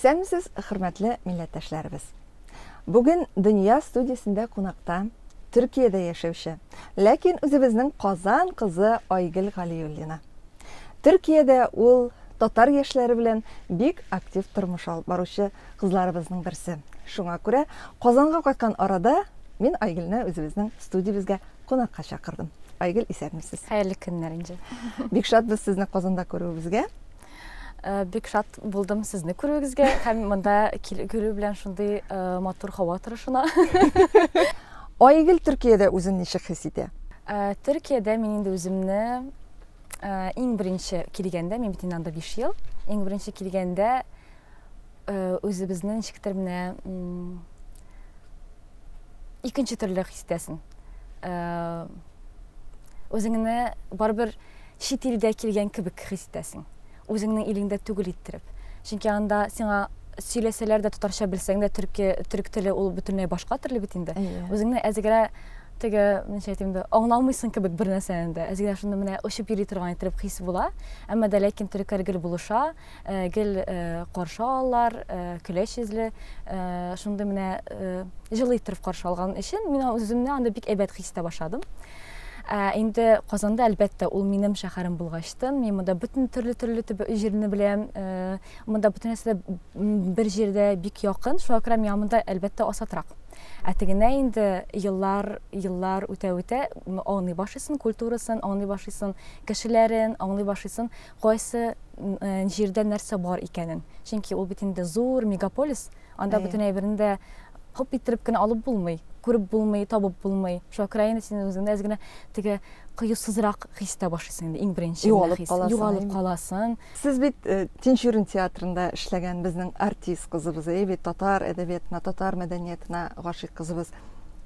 Исәнмесез, хөрмәтле милләттәшләребез. Бүген Дөнья студиясендә кунакта Төркиядә яшәүче, ләкин үзебезнең Казан кызы Айгөл Галиуллина. Төркиядә ул татар яшьләре белән бик актив тормыш алып баручы кызларыбызның берсе. Шуңа күрә Казанга кайткан арада мин Айгөлне үзебезнең студиябезгә кунакка чакырдым. Айгөл, исәнмесез. Хәерле көннәр, Инҗе. Бик шатбыз сезне Казанда күрүебезгә. Бик шат булдым сезне күрүегезгә һәм монда килү белән шундый матур һава торышына. Айгөл Төркиядә үзен ничек хис итә? Төркиядә мин инде үземне иң беренче килгәндә, мин бит инде анда 5 ел, иң беренче килгәндә үзебезне ничектер менә икенче төрле хис итәсең. Үзеңне барыбер чит илдә килгән кебек хис итәсең. Үзеңнең илеңдә түгел иттереп. Чөнки анда сиңа сөйләсәләр дә, татарча белсәң дә, төрки, төрек теле ул бөтенләй башка төрле бит инде. Үзеңне әзгерә теге, ничә әйтим инде, аңламыйсың кебек бер нәрсәне дә. Әзгерә шунда менә очып йөри торган иттереп хис була. Әмма дә ләкин төрекләр гел булыша, гел каршы алалар, көләч йөзле, шундый менә җылы иттереп каршы алган өчен мин үземне анда бик әйбәт хис итә башладым. Ә инде Казанда, әлбәттә, ул минем шәһәрем булгачтын, мин монда бөтен төрле-төрле җирне беләм, монда бөтен нәрсә дә бер җирдә бик якын, шуңа күрә миңа монда, әлбәттә, асатрак. Ә тегенә инде еллар, еллар үтә-үтә аңлый башлыйсың культурасын, аңлый башлыйсың кешеләрен, аңлый башлыйсың кайсы җирдә нәрсә бар икәнен. Чөнки ул бит инде зур мегаполис, Анда бөтен әйберне дә хоп иттереп кенә алып булмый, күреп булмый, табып булмый. Шуңа күрә инде син үзеңне әз генә теге кыюсызрак хис итә башлыйсың инде, иң беренче Югалып каласың. Югалып каласың. Сез бит э, Тинчурин театрында эшләгән безнең артист кызыбыз, әйе бит, татар әдәбиятына, татар мәдәниятына гашыйк кызыбыз.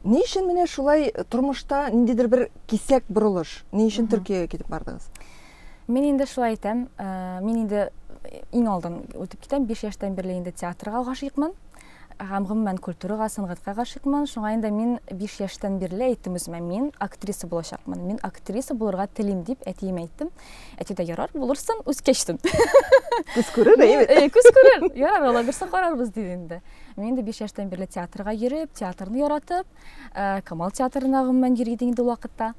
Ни өчен менә шулай тормышта ниндидер бер кисәк борылыш? Ни өчен Төркиягә китеп бардыгыз? Мин инде шулай әйтәм, э, мин инде иң алдан үтеп китәм, 5 яшьтән бирле инде театрга гашыйкмын. Һәм гомумән культурага, сәнгатькә гашыйкмын. Шуңа инде мин 5 яшьтән бирле әйттем үземә, мин актриса булачакмын. Мин актриса булырга телим дип әтиемә әйттем. Әти дә ярар, булырсың, үскәчтен. Күз күрер, әйе бит. Э, күз күрер. Ярар, алла бирсә карарбыз диде инде. Мин инде 5 яшьтән бирле театрга йөреп, театрны яратып, Э, Камал театрына гомумән йөри идем инде ул вакытта.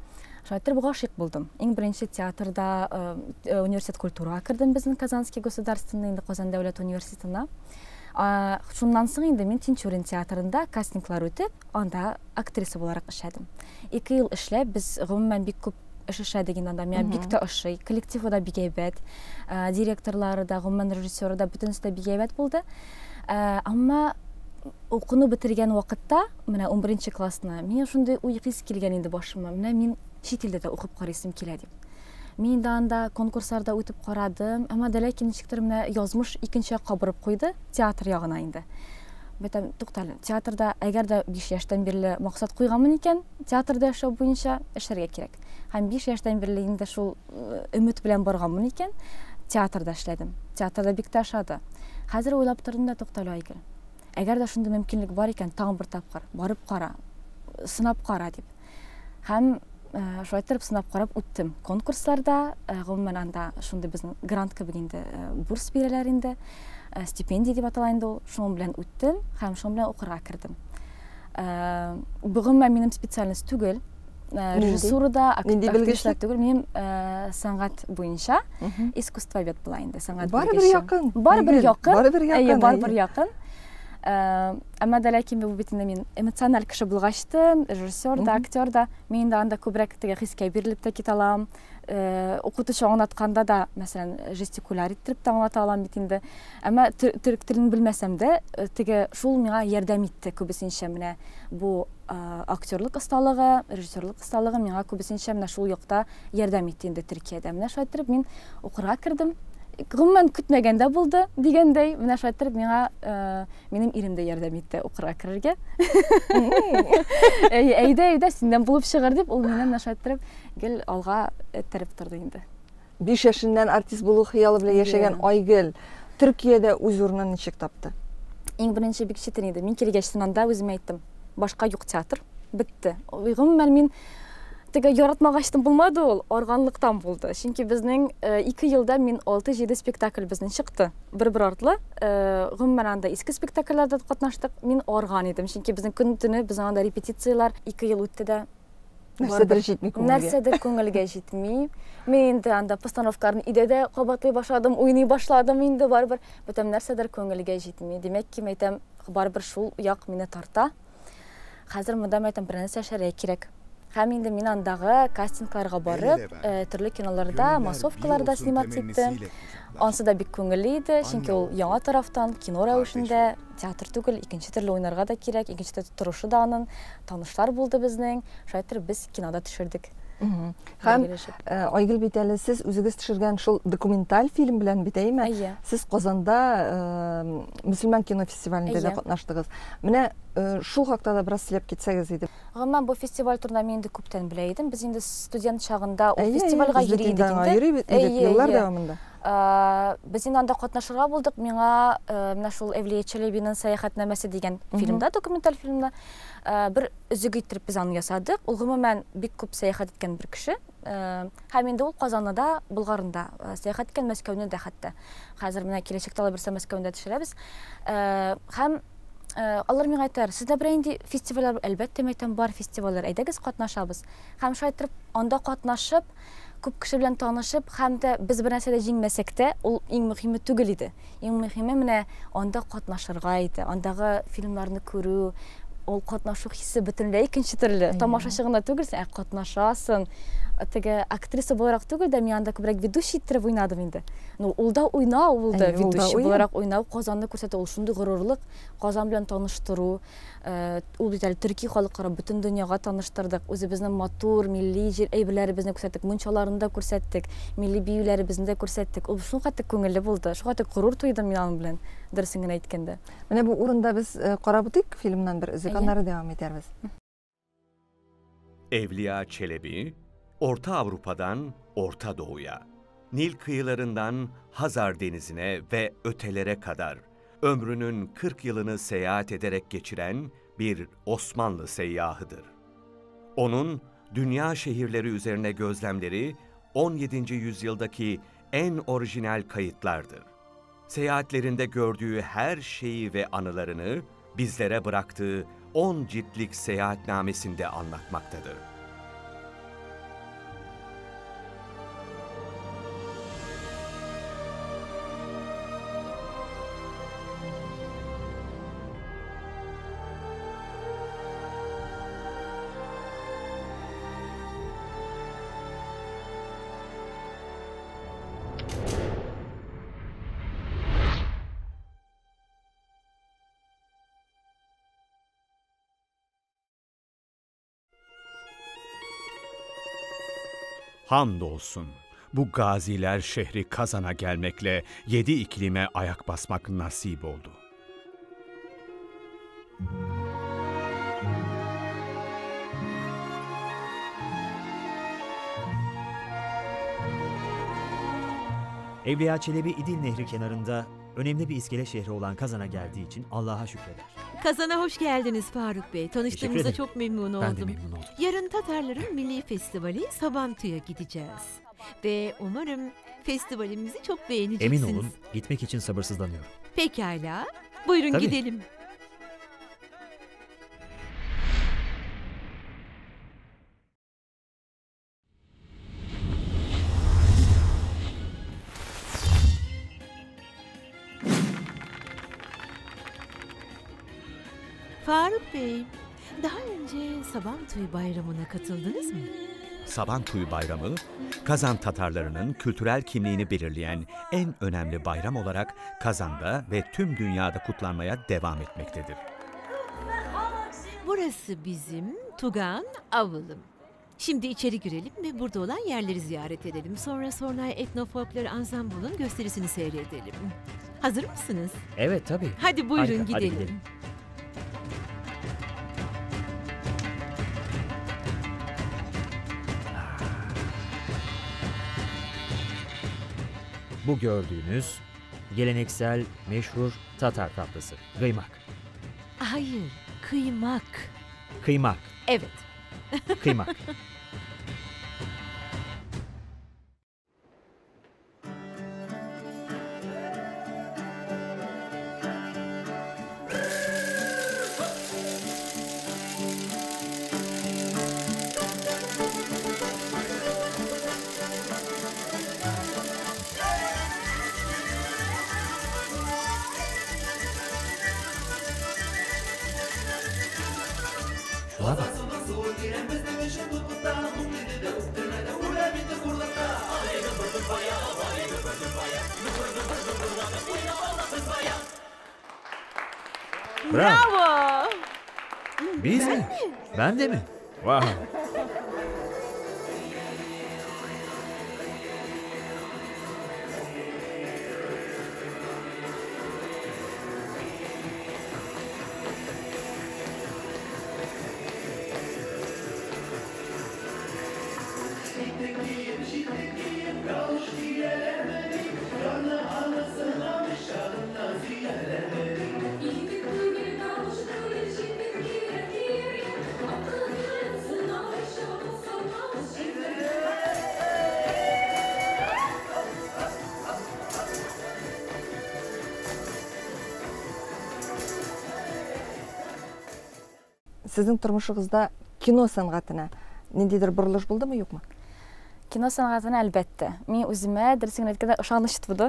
Шулай итеп гашыйк булдым. Иң беренче театрда э, э, университет культурага кердем безнең Казанский государственный, инде Казан дәүләт университетына. Шуннан соң инде мин Тинчурин театрында кастинглар үтеп, анда актриса буларак эшләдем. 2 ел эшләп, без гомумән бик күп эш эшләдек инде анда. Миңа бик тә ошый. Коллективы да бик әйбәт. Директорлары да, гомумән режиссеры да, бөтенесе дә бик әйбәт булды. Әмма укуны бетергән вакытта, менә 11 классны, миңа шундый уй хис килгән инде башыма. Менә мин чит илдә дә укып карыйсым килә дип. Мин инде анда конкурсларда үтеп карадым, әмма дә ләкин ничектер менә язмыш икенче якка борып куйды, театр ягына инде. Бәтәм, туктале, театрда әгәр дә 5 яшьтән бирле максат куйганмын икән, театрда яшәү буенча эшләргә кирәк. Һәм 5 яшьтән бирле инде шул э, өмет белән барганмын икән, театрда эшләдем. Театрда бик тә ошады. Хәзер уйлап тордым да, туктале, Айгөл. Әгәр дә шундый мөмкинлек бар икән, тагын бер тапкыр барып кара, сынап кара дип. Һәм э, шулай итеп сынап карап үттем. Конкурсларда, э, гомумән анда шундый безнең грант кебек инде э, бурс бирәләр инде, стипендия дип атала инде ул. Шуның белән үттем һәм шуның белән укырга кердем. Гомумән минем специальность түгел, режиссура да, актриса түгел, минем сәнгать буенча искусствовед була инде, сәнгать Барыбер якын. Барыбер якын. Барыбер якын. Барыбер якын. Әмма дә ләкин бу бит инде мин эмоциональ кеше булгачтын, режиссер да, актер да, мин инде анда күбрәк теге хискә бирелеп тә китә алам. Укытучы аңлатканда да, мәсәлән, жестикуляр иттереп тә аңлата алам бит инде. Әмма төрек телен белмәсәм дә, теге шул миңа ярдәм итте күбесенчә менә бу актерлык осталыгы, режиссерлык осталыгы миңа күбесенчә менә шул якта ярдәм итте инде Төркиядә. Менә шулай иттереп мин укырга кердем. Гомумән көтмәгәндә булды дигәндәй, менә шулай иттереп миңа э, минем ирем дә ярдәм итте укырга керергә. Әйдә, әйдә, синнән булып чыгар дип, ул мине менә шулай иттереп гел алга эттереп торды инде. 5 яшеннән артист булу хыялы белән яшәгән Айгөл Төркиядә үз урынын ничек тапты? Иң беренче бик читен иде. Мин килгәч анда үземә әйттем, башка юк театр, бетте. Гомумән мин Теге яратмагачтан булмады ул, арганлыктан булды. Чөнки безнең 2 елда мин 6-7 спектакль безнең чыкты. Бер-бер артлы. Гомумән анда иске спектакльләрдә катнаштык. Мин арган идем, чөнки безнең көн төне без анда репетицияләр 2 ел үтте дә. Нәрсәдер җитми күңелгә. Нәрсәдер күңелгә җитми. Мин инде анда постановкаларны өйдә дә кабатлый башладым, уйный башладым инде барыбер. Бүтән нәрсәдер күңелгә җитми. Димәк ки, мәйтәм, барыбер шул як мине тарта. Хәзер монда мәйтәм, бер нәрсә эшләргә кирәк. Һәм инде мин андагы кастингларга барып, төрле киноларда, массовкаларда сниматься иттем. Ансы да бик күңелле иде, чөнки ул яңа тарафтан, кино рәвешендә, театр түгел, икенче төрле уйнарга да кирәк, икенче төрле торышы да аның, танышлар булды безнең. Шулай итеп без кинода төшердек. Һәм Айгөл бит әле сез үзегез төшергән шул документаль фильм белән бит, әйеме? Сез Казанда мөселман кино фестивалендә дә катнаштыгыз. Менә шул хакта да бераз сөйләп китсәгез иде. Гомумән, бу фестиваль турында мин инде күптән белә идем. Без инде студент чагында ул фестивальгә йөри идек инде. Йөри идек еллар дәвамында. Без инде анда катнашырга булдык. Миңа менә шул Эвлия Челебинең Сәяхәтнамәсе дигән фильмда, документаль фильмда бер өзек иттереп без аны ясадык. Ул гомумән бик күп сәяхәт иткән бер кеше. Һәм инде ул Казанны да, Болгарны да сәяхәт иткән, Мәскәүне дә хәтта. Хәзер менә киләчәктә алай берсе Мәскәүне дә төшерәбез. Һәм алар миңа әйтәләр, сездә берәр нинди фестивальләр, әлбәттә, мин әйтәм, бар фестивальләр, әйдәгез катнашабыз. Һәм шулай итеп анда катнашып, күп кеше белән танышып, һәм дә без бер нәрсә дә җиңмәсәк тә, ул иң мөһиме түгел иде. Иң мөһиме менә анда катнашырга иде, андагы фильмнарны күрү, ул катнашу хисе бөтенләй икенче төрле. Тамашачы гына түгелсең, ә катнашасың. Теге актриса буларак түгел дә, мин анда күбрәк ведущий иттереп уйнадым инде. Ну, ул да уйнау булды, ведущий буларак уйнау, Казанны күрсәтү, ул шундый горурлык, Казан белән таныштыру, ул бит әле төрки халыклары бөтен дөньяга таныштырдык, үзебезнең матур милли җир әйберләребезне күрсәттек, мунчаларны да күрсәттек, милли биюләребезне дә күрсәттек. Ул шулкадәр күңелле булды, шулкадәр горур тойдым мин аның белән, дөресен генә әйткәндә. Менә бу урында без карап үтик фильмнан бер өзек, аннары дәвам итәрбез. Evliya Çelebi, Orta Avrupa'dan Orta Doğu'ya, Nil kıyılarından Hazar Denizi'ne ve ötelere kadar ömrünün 40 yılını seyahat ederek geçiren bir Osmanlı seyyahıdır. Onun dünya şehirleri üzerine gözlemleri 17. yüzyıldaki en orijinal kayıtlardır. Seyahatlerinde gördüğü her şeyi ve anılarını bizlere bıraktığı 10 ciltlik seyahatnamesinde anlatmaktadır. Hamdolsun bu gaziler şehri Kazan'a gelmekle 7 iklime ayak basmak nasip oldu. Evliya Çelebi İdil Nehri kenarında önemli bir iskele şehri olan Kazan'a geldiği için Allah'a şükreder. Kazan'a hoş geldiniz Faruk Bey. Tanıştığımıza çok memnun oldum. Ben de memnun oldum. Yarın Tatarların milli festivali Sabantuy'a gideceğiz. Ve umarım festivalimizi çok beğeneceksiniz. Emin olun, gitmek için sabırsızlanıyorum. Pekala. Buyurun tabii gidelim. Faruk Bey, daha önce Sabantuy Bayramı'na katıldınız mı? Sabantuy Bayramı, Kazan Tatarlarının kültürel kimliğini belirleyen en önemli bayram olarak Kazan'da ve tüm dünyada kutlanmaya devam etmektedir. Burası bizim Tugan Avılım. Şimdi içeri girelim ve burada olan yerleri ziyaret edelim. Sonra Sornay Etnofolklor Ansamblu'nun gösterisini seyredelim. Hazır mısınız? Evet, tabii. Hadi buyurun. Harika, gidelim. Hadi gidelim. Bu gördüğünüz geleneksel meşhur Tatar tatlısı. Kıymak. Hayır, kıymak. Kıymak. Evet. Kıymak. Bravo. Bravo. Biz mi? Ben de mi? Wow. Сезнең тормышыгызда кино сәнгатенә ниндидер борылыш булдымы, юкмы? Кино сәнгатенә, әлбәттә. Мин үземә, дөресен генә әйткәндә, ышаныч туды.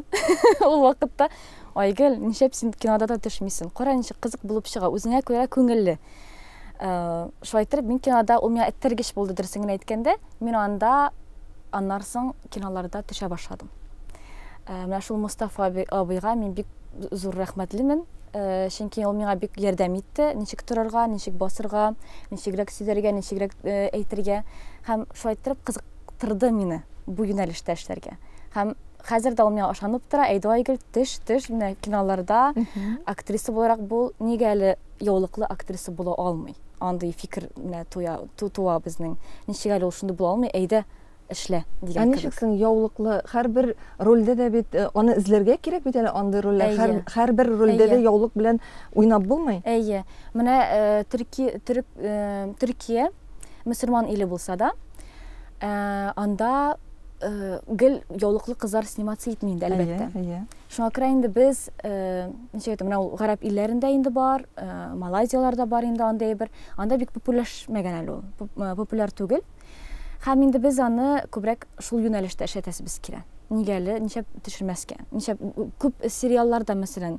Ул вакытта, Айгөл, нишләп син кинода да төшмисең? Кара, ничек кызык булып чыга, үзеңә күрә күңелле. Шулай итеп, мин кинода, ул миңа этәргеч булды, дөресен генә әйткәндә, мин анда аннан соң киноларда төшә башладым. Менә шул Мостафа абыйга мин бик зур рәхмәтлемен. Чөнки ул миңа бик ярдәм итте, ничек торырга, ничек басырга, ничегрәк сөйләргә, ничегрәк әйтергә. Һәм шулай итеп кызыктырды мине бу юнәлештә эшләргә. Һәм хәзер дә ул миңа ышанып тора, әйдә, Айгөл, төш, төш, менә киноларда актриса буларак бул, нигә әле яулыклы актриса була алмый? Андый фикер менә туа безнең. Ничек әле ул шундый була алмый, әйдә, эшлә дигән Ә ничек соң яулыклы? Һәрбер рольдә дә бит аны эзләргә кирәк бит әле андый рольләр. Һәрбер рольдә дә яулык белән уйнап булмый. Әйе. Менә Төркия мөселман иле булса да, анда гел яулыклы кызлар сниматься итми инде, әлбәттә. Шуңа күрә инде без, ничек әйтәм, менә ул гарәп илләрендә инде бар, Малайзияләрдә бар инде андый әйбер. Анда бик популярләшмәгән әле ул, популяр түгел. Һәм инде без аны күбрәк шул юнәлештә эшләтәсебез килә. Нигә әле, нишләп төшермәскә? Нишләп күп сериалларда, мәсәлән,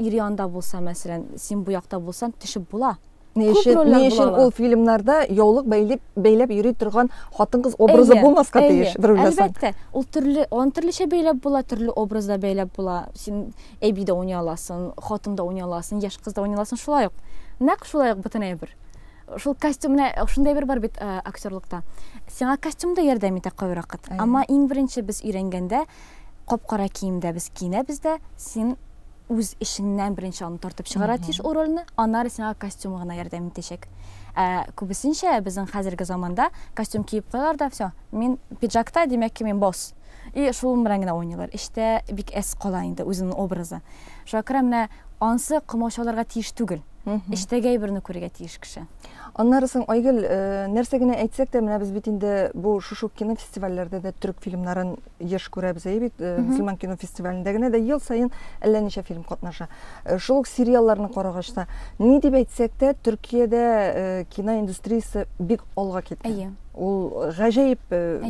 ир янында булса, мәсәлән, син бу якта булсаң, төшеп була. Ни өчен ул фильмнарда яулык бәйләп йөри торган хатын-кыз образы булмаска тиеш, бер уйласаң? Әлбәттә, ул төрле, аны төрлечә бәйләп була, төрле образда бәйләп була. Син әби дә уйный аласың, хатын да уйный аласың, яшь кыз да уйный аласың, шулай ук. Нәкъ шулай ук бөтен әйбер. Шул костюм, менә шундый әйбер бар бит актерлыкта. Сиңа костюм да ярдәм итә кайбер вакыт. Әмма иң беренче без өйрәнгәндә кап-кара киемдә без киенәбез дә, син үз эчеңнән беренче аны тартып чыгара тиеш ул рольне, аннары сиңа костюм гына ярдәм итәчәк. Ә күбесенчә безнең хәзерге заманда костюм киеп куялар да, всё, мин пиджакта, димәк ки, мин босс. И шул белән генә уйныйлар. Эчтә бик әз кала инде үзенең образы. Шуңа күрә менә ансы комачауларга тиеш түгел. Эчтәге әйберне күрергә тиеш кеше. Аннары соң, Айгөл, нәрсә генә әйтсәк тә, менә без бит инде бу шушы кино фестивальләрдә дә төрек фильмнарын еш күрәбез, әйе бит, мөселман кино фестивалендә генә дә ел саен әллә ничә фильм катнаша. Шул ук сериалларны карагач та, ни дип әйтсәк тә, Төркиядә кино индустриясе бик алга киткән. Ул гаҗәеп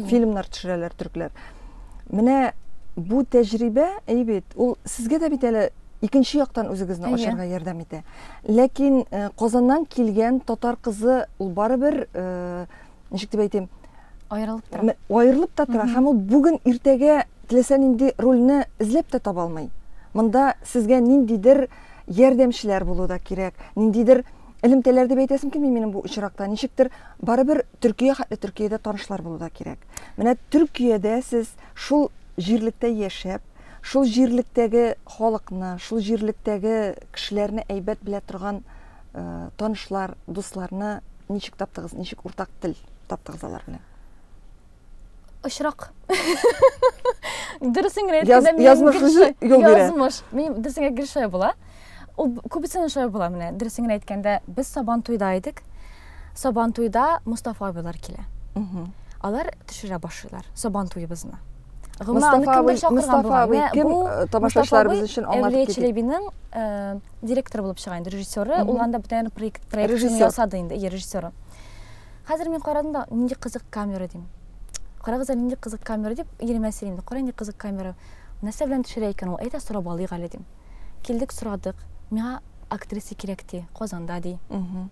фильмнар төшерәләр төркләр. Менә бу тәҗрибә, әйе бит, ул сезгә дә бит әле икенче яктан үзегезне ачарга ярдәм итә. Ләкин Казаннан килгән татар кызы ул барыбер, ничек дип әйтим, аерылып тора. Аерылып та тора һәм ул бүген иртәгә теләсә нинди рольне эзләп тә таба алмый. Монда сезгә ниндидер ярдәмчеләр булу да кирәк, ниндидер элемтәләр дип әйтәсем килми минем бу очракта. Ничектер барыбер Төркия хәтле Төркиядә танышлар булу да кирәк. Менә Төркиядә сез шул җирлектә яшәп, шул җирлектәге халыкны, шул җирлектәге кешеләрне әйбәт белә торган танышлар, дусларны ничек таптыгыз, ничек уртак тел таптыгыз алар белән? Очрак. Дөресен генә әйткәндә, язмыш үзе юл бирә. Язмыш. Мин дөресен генә шулай була. Ул күбесенә шулай була менә. Дөресен генә әйткәндә, без Сабантуйда идек. Сабантуйда Мустафа абыйлар килә. Алар төшерә башлыйлар Сабантуебызны. Мустафа абый, Мустафа абый кем? Тамашачыларыбыз өчен аңлатып китик. Әвлия Челебинең директоры булып чыга инде, режиссеры. Ул анда бүтән проектны ясады инде, режиссеры. Хәзер мин карадым да, нинди кызык камера дим. Карагыз әле, нинди кызык камера дип, иремә сөйлим. Кара, нинди кызык камера. Нәрсә белән төшерә икән ул? Әйдә сорап алыйк әле дим. Килдек, сорадык. Миңа Актриса кирәк ди, Казанда ди.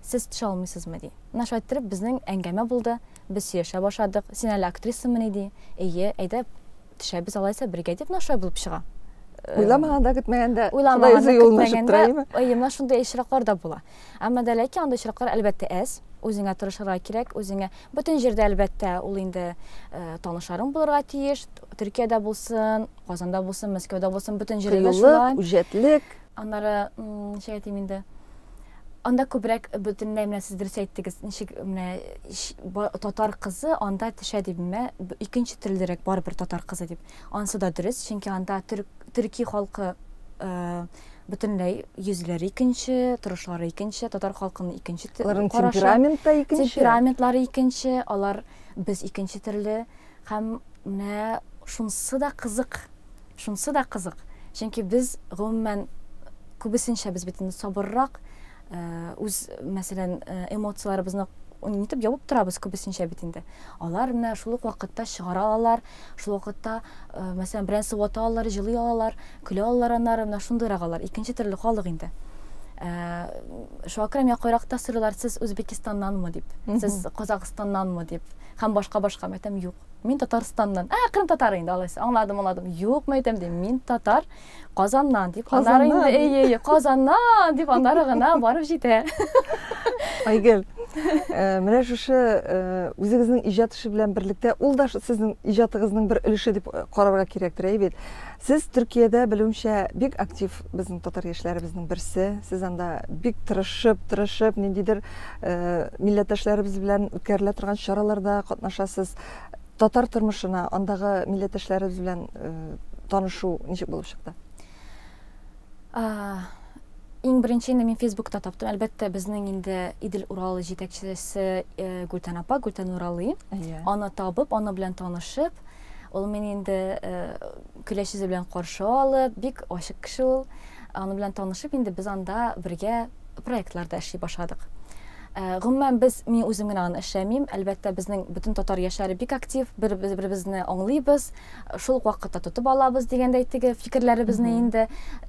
Сез төшә алмыйсызмы ди. Менә шулай иттереп безнең әңгәмә булды. Без сөйләшә башладык. Син әле актрисамыни ди. Әйе, әйдә төшәбез алайса бергә дип, менә шулай булып чыга. Уйламаганда, көтмәгәндә Ходай үзе юлын ачып тора, әйеме? Әйе, менә шундый очраклар да була. Әмма дә ләкин андый очраклар әлбәттә әз. Үзеңә тырышырга кирәк, үзеңә. Бөтен җирдә әлбәттә ул инде танышларың булырга тиеш. Төркиядә булсын, Казанда булсын, Мәскәүдә булсын, бөтен җирдә дә шулай. Кыюлык, үҗәтлек. Аннары, ничек әйтим инде, анда күбрәк бөтенләй менә сез дөрес әйттегез, ничек менә татар кызы анда төшә дип, менә икенче төрлерәк барыбер татар кызы дип. Ансы да дөрес, чөнки анда төрки халкы бөтенләй йөзләре икенче, торышлары икенче, татар халкының икенче Аларның темперамент та икенче. Темпераментлары икенче, алар без икенче төрле. Һәм менә шунысы да кызык, шунысы да кызык. Чөнки без гомумән күбесенчә без бит инде сабыррак, үз, мәсәлән, эмоцияләребезне нитеп ябып торабыз күбесенчә бит инде. Алар менә шул ук вакытта чыгара алалар, шул вакытта, мәсәлән, берәрсе вата алалар, җылый алалар, көлә алалар аннары, менә шундыйрак алар, икенче төрле халык инде. Шуңа күрә миңа кайракта сорыйлар, сез Үзбекистаннанмы дип, сез Казахстаннанмы дип. Һәм башка-башка, мин әйтәм, юк. Мин Татарстаннан. Ә, Кырым татары инде алайса. Аңладым, аңладым. Юк, мин әйтәм, дим, мин татар Казаннан дип. Аннары инде, әйе, әйе, Казаннан дип аннары гына барып җитә. Айгөл, менә шушы үзегезнең иҗат эше белән берлектә, ул да сезнең иҗатыгызның бер өлеше дип карарга кирәктер, әйе бит? Сез Төркиядә, белүемчә, бик актив безнең татар яшьләребезнең берсе. Сез анда бик тырышып, тырышып, ниндидер милләттәшләребез белән үткәрелә торган чараларда катнашасыз. Татар тормышына, андагы милләттәшләребез белән танышу ничек булып чыкты? Иң беренче инде мин Фейсбукта таптым. Әлбәттә, безнең инде Идел-Урал җитәкчесе Гүлтән апа, Гүлтән Уралы. Аны табып, аны белән танышып, ул мине инде көләч йөзе белән каршы алып, бик ачык кеше ул. Аны белән танышып, инде без анда бергә проектларда эшли башладык. Гомумән, без, мин үзем генә аны эшләмим. Әлбәттә, безнең бөтен татар яшьләре бик актив, бер-беребезне аңлыйбыз, шул ук вакытта тотып алабыз дигәндәй теге фикерләребезне инде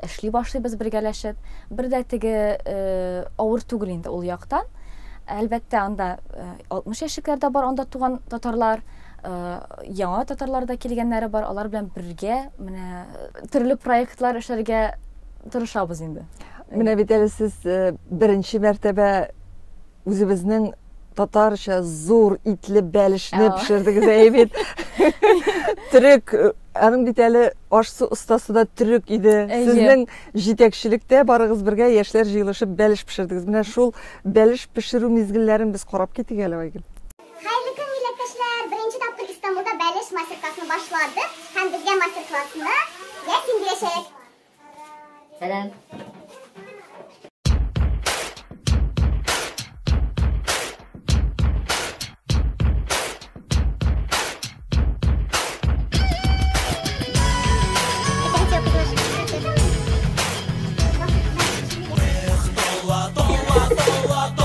эшли башлыйбыз бергәләшеп. Бер дә теге авыр түгел инде ул яктан. Әлбәттә, анда 60 яшьлекләр дә бар, анда туган татарлар, яңа татарлар да килгәннәре бар. Алар белән бергә менә төрле проектлар эшләргә тырышабыз инде. Менә бит әле сез беренче мәртәбә үзебезнең татарча зур итле бәлешне пешердегез, әйе бит? Төрек, аның бит әле аш-су остасы да төрек иде. Сезнең җитәкчелектә барыгыз бергә яшьләр җыелышып бәлеш пешердегез. Менә шул бәлеш пешерү мизгелләрен без карап китик әле, Айгөл. Хәерле көн, милләттәшләр! Беренче тапкыр Истанбулда бәлеш мастер-классны башладык һәм безгә мастер-классны Ясин бирәчәк. Сәлам.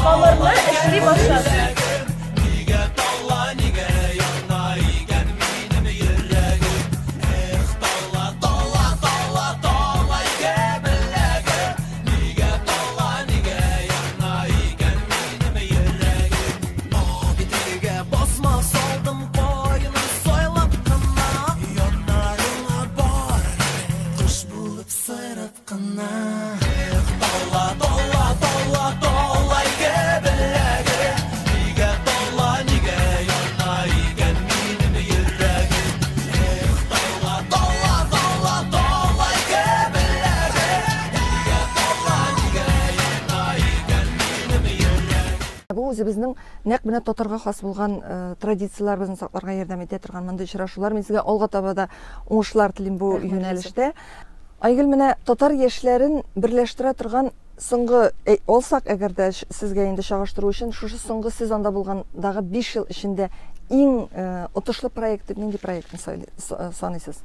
Камырны эшли башладык. Бу үзебезнең нәкъ менә татарга хас булган традицияләребезне сакларга ярдәм итә торган мондый очрашулар. Мин сезгә алга таба да уңышлар телим бу юнәлештә. Айгөл, менә татар яшьләрен берләштерә торган соңгы, алсак әгәр дә сезгә инде чагыштыру өчен, шушы соңгы сез анда булгандагы 5 ел эчендә иң отышлы проект дип нинди проектны саныйсыз?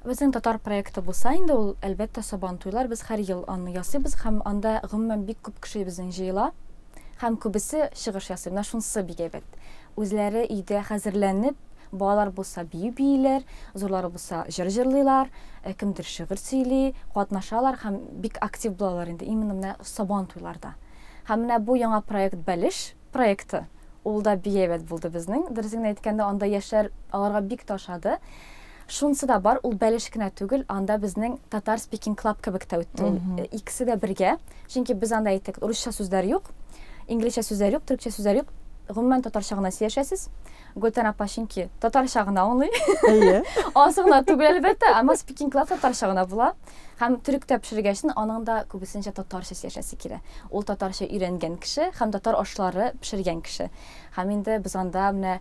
Безнең татар проекты булса инде ул, әлбәттә, Сабантуйлар. Без һәр ел аны ясыйбыз һәм анда гомумән бик күп кеше безнең җыела. Һәм күбесе чыгыш ясый. Менә шунысы бик әйбәт. Үзләре өйдә хәзерләнеп, Балалар булса бию бииләр, зурлары булса җыр җырлыйлар, кемдер шигырь сөйли, катнашалар һәм бик актив булалар инде именно менә Сабан туйларда. Һәм менә бу яңа проект Бәлеш проекты, ул да бик әйбәт булды безнең. Дөресен генә әйткәндә, анда яшьләр аларга бик тә ошады. Шунысы да бар, ул бәлеш кенә түгел, анда безнең Татар Speaking Club кебек тә үтте ул. Икесе дә бергә. Чөнки без анда әйттек, русча сүзләр юк, инглизчә сүзләр юк, төркчә сүзләр юк. Гомумән татарча гына сөйләшәсез. Гөлтән апа чөнки татарча гына аңлый. Әйе. Анысы гына түгел, әлбәттә, әмма Speaking Club татарча гына була. Һәм төректә пешергәчен аның да күбесенчә татарча сөйләшәсе килә. Ул татарча өйрәнгән кеше һәм татар ашлары пешергән кеше. Һәм инде без анда менә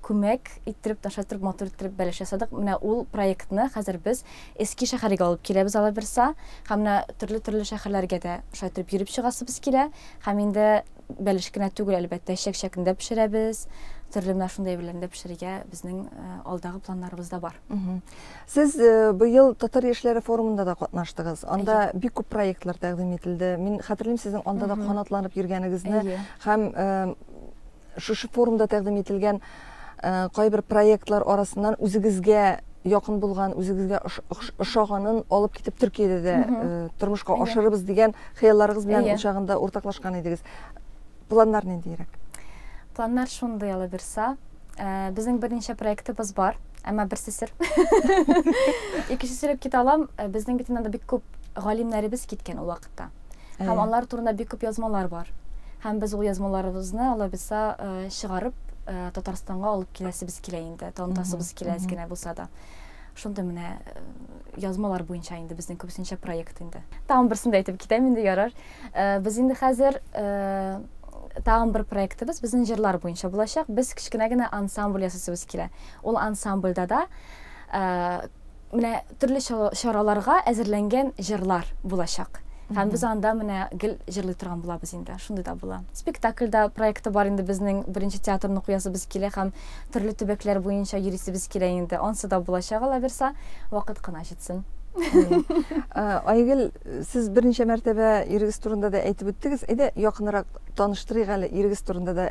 күмәк иттереп, ташатырып, матур иттереп бәлеш ясадык. Менә ул проектны хәзер без Эски шәһәргә алып киләбез алабырса. Һәм менә төрле-төрле шәһәрләргә дә шулай итеп йөреп чыгасыбыз килә. Һәм инде бәлеш кенә түгел, әлбәттә, чәк-чәкне дә пешерәбез. Төрле менә шундый әйберләрне дә пешерергә безнең алдагы планнарыбызда бар. Сез быел Татар яшьләре форумында да катнаштыгыз. Анда бик күп проектлар тәкъдим ителде. Мин хәтерлим сезнең анда да канатланып йөргәнегезне һәм шушы форумда тәкъдим ителгән кайбер проектлар арасыннан үзегезгә якын булган, үзегезгә ошаганын алып китеп Төркиядә дә тормышка ашырыбыз дигән хыялларыгыз белән ул чагында уртаклашкан идегез. Планнар ниндиерәк? Планнар шундый, алабирса. Безнең берничә проектыбыз бар, әмма берсе сер. Икенче сөйләп китә алам. Безнең бит инде бик күп галимнәребез киткән ул вакытта. Һәм алар турында бик күп язмалар бар. Һәм без ул язмаларыбызны алабирса чыгарып Татарстанга алып киләсебез килә инде, танытасыбыз килә әз генә булса да. Шундый менә язмалар буенча инде безнең күбесенчә проект инде. Тагын берсен дә әйтеп китәм инде, ярар. Без инде хәзер тагын бер проектыбыз безнең җырлар буенча булачак. Без кечкенә генә ансамбль ясасыбыз килә. Ул ансамбльдә да менә төрле чараларга әзерләнгән җырлар булачак. Һәм без анда менә гел җырлый торган булабыз инде. Шундый да була. Спектакльдә проекты бар инде безнең, беренче театрны куясыбыз килә һәм төрле төбәкләр буенча йөрисебез килә инде. Ансы да булачак алабирса, вакыт кына җитсен. Айгөл, сез берничә мәртәбә ирегез турында да әйтеп үттегез. Әйдә, якынрак таныштырыйк әле, ирегез турында да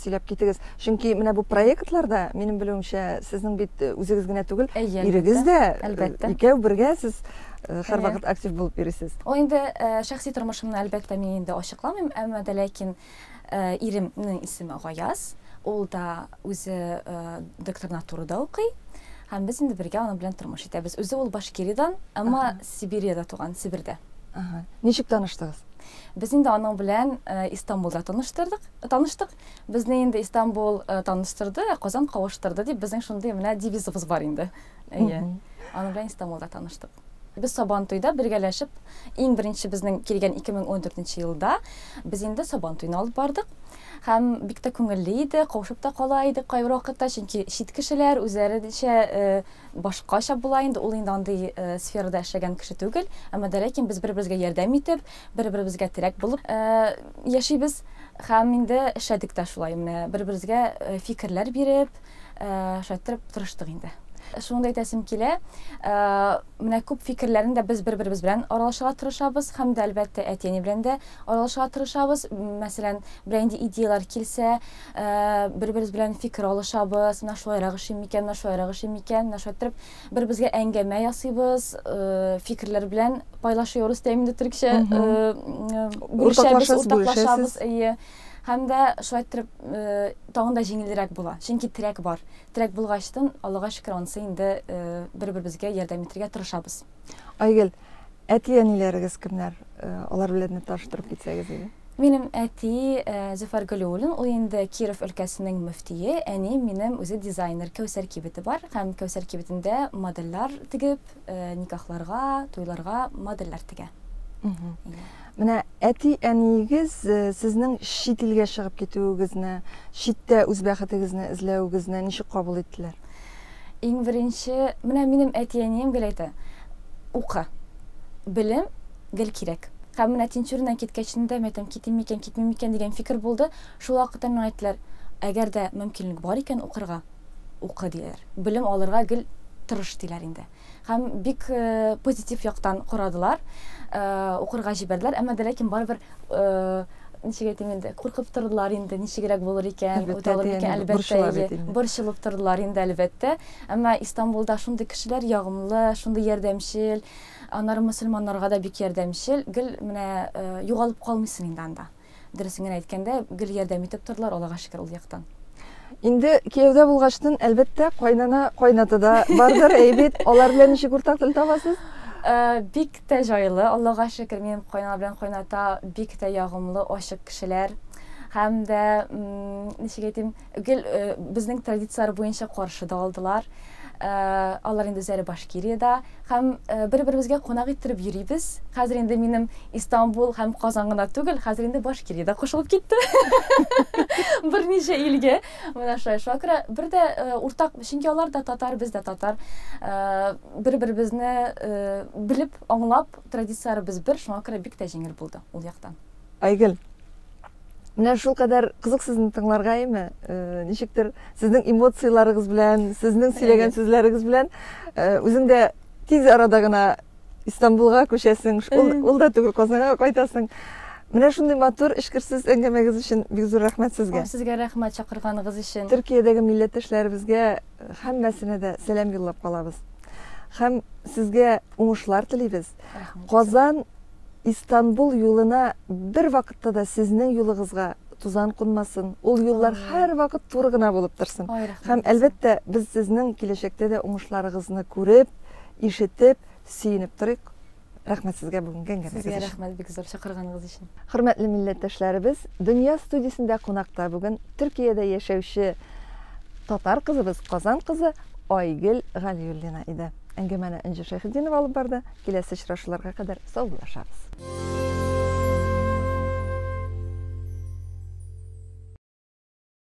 сөйләп китегез. Чөнки менә бу проектларда, минем белүемчә, сезнең бит үзегез генә түгел, ирегез дә, икәү бергә сез һәрвакыт актив булып йөрисез. Ул инде шәхси тормышымны, әлбәттә, мин инде ачыкламыйм, әмма дә ләкин иремнең исеме Гаяз, ул да үзе докторантурада укый. Һәм без инде бергә аның белән тормыш итәбез. Үзе ул Башкиридан, әмма Сибириядә туган, Себердә. Ничек таныштыгыз? Без инде аның белән Истанбулда таныштырдык, таныштык. Безне инде Истанбул таныштырды, ә Казан кавыштырды дип безнең шундый менә девизыбыз бар инде. Әйе. Аның белән Истанбулда таныштык. Без Сабантуйда бергәләшеп, иң беренче безнең килгән 2014 елда без инде Сабантуйны алып бардык. Һәм бик тә күңелле иде, кавышып та кала идек кайбер вакытта, чөнки чит кешеләр үзләренчә башкача була инде, ул инде андый сферада эшләгән кеше түгел, әмма дә ләкин без бер-беребезгә ярдәм итеп, бер-беребезгә терәк булып яшибез. Һәм инде эшләдек тә шулай, менә бер-беребезгә фикерләр биреп, шулай иттереп тырыштык инде. Шуны да әйтәсем килә, менә күп фикерләрне дә без бер-беребез белән аралашырга тырышабыз һәм дә әлбәттә әти-әни белән дә аралашырга тырышабыз. Мәсәлән, берәр нинди идеялар килсә, бер-беребез белән фикер алышабыз, менә шулайрак эшлим микән, менә шулайрак эшлим микән, менә шулай иттереп бер-беребезгә әңгәмә ясыйбыз, фикерләр белән пайлашıyoruz дим инде төркчә, бүлешәбез, уртаклашабыз, әйе. Һәм дә шулай иттереп тагын да җиңелрәк була, чөнки терәк бар. Терәк булгачтын, Аллага шөкер, анысы инде бер-беребезгә ярдәм итәргә тырышабыз. Айгөл, әти-әниләрегез кемнәр? Алар белән дә таныштырып китсәгез иде. Минем әти Зөфәр Галиуллин, ул инде Киров өлкәсенең мөфтие, әни минем үзе дизайнер, Кәүсәр кибете бар һәм Кәүсәр кибетендә модельләр тегеп, никахларга, туйларга модельләр тегә. Менә әти-әниегез сезнең чит илгә чыгып китүегезне, читтә үз бәхетегезне эзләвегезне ничек кабул иттеләр? Иң беренче, менә минем әти-әнием гел әйтә, укы, белем гел кирәк. Һәм менә Тинчуриннан киткәч инде, мин әйтәм, китим микән, китмим микән дигән фикер булды. Шул вакытта миңа әйттеләр, әгәр дә мөмкинлек бар икән укырга, укы диләр. Белем алырга гел тырыш диләр инде. Һәм бик позитив яктан карадылар, укырга җибәрделәр, әмма дә ләкин барыбер ничек әйтим инде, куркып тордылар инде, ничегрәк булыр икән, үтә алыр микән, әлбәттә, борчылып тордылар инде, әлбәттә. Әмма Истанбулда шундый кешеләр ягымлы, шундый ярдәмчел, аннары мөселманнарга да бик ярдәмчел, гел менә югалып калмыйсың инде анда. Дөресен генә әйткәндә, гел ярдәм итеп тордылар, Аллага шөкер, ул яктан. Инде кияүдә булгачтын, әлбәттә, кайнана, кайната да бардыр, әй бит. Алар белән ничек уртак тел табасыз? Бик тә җайлы, Аллага шөкер, минем кайнана белән кайната бик тә ягымлы, ачык кешеләр. Һәм дә, ничек әйтим, гел безнең традицияләр буенча каршы да алдылар. Алар инде үзләре Башкириядә. Һәм бер-беребезгә кунак иттереп йөрибез. Хәзер инде минем Истанбул һәм Казан гына түгел, хәзер инде Башкирия дә кушылып китте. Берничә илгә. Менә шулай. Шуңа күрә бер дә уртак, чөнки алар да татар, без дә татар. Бер-беребезне белеп, аңлап, традицияләребез бер, шуңа күрә бик тә җиңел булды ул яктан. Айгөл, менә шулкадәр кызык сезне тыңларга, әйме? Ничектер сезнең эмоцияләрегез белән, сезнең сөйләгән сүзләрегез белән үзең дә тиз арада гына Истанбулга күчәсең, ул да түгел, Казанга кайтасың. Менә шундый матур, эчкерсез әңгәмәгез өчен бик зур рәхмәт сезгә. Сезгә рәхмәт чакырганыгыз өчен. Төркиядәге милләттәшләребезгә һәммәсенә дә сәлам юллап калабыз. Һәм сезгә уңышлар телибез. Казан Истанбул юлына бер вакытта да сезнең юлыгызга тузан кунмасын. Ул юллар һәрвакыт туры гына булып торсын. Һәм әлбәттә, без сезнең киләчәктә дә уңышларыгызны күреп, ишетеп, сөенеп торыйк. Рәхмәт сезгә бүгенге әңгәмәгез өчен. Сезгә рәхмәт бик зур чакырганыгыз өчен. Хөрмәтле милләттәшләребез, Дөнья студиясендә кунакта бүген Төркиядә яшәүче татар кызыбыз, Казан кызы Айгөл Галиуллина иде. Әңгәмәне Энҗе Шәйхетдинова алып барды. Киләсе очрашуларга кадәр саубуллашабыз.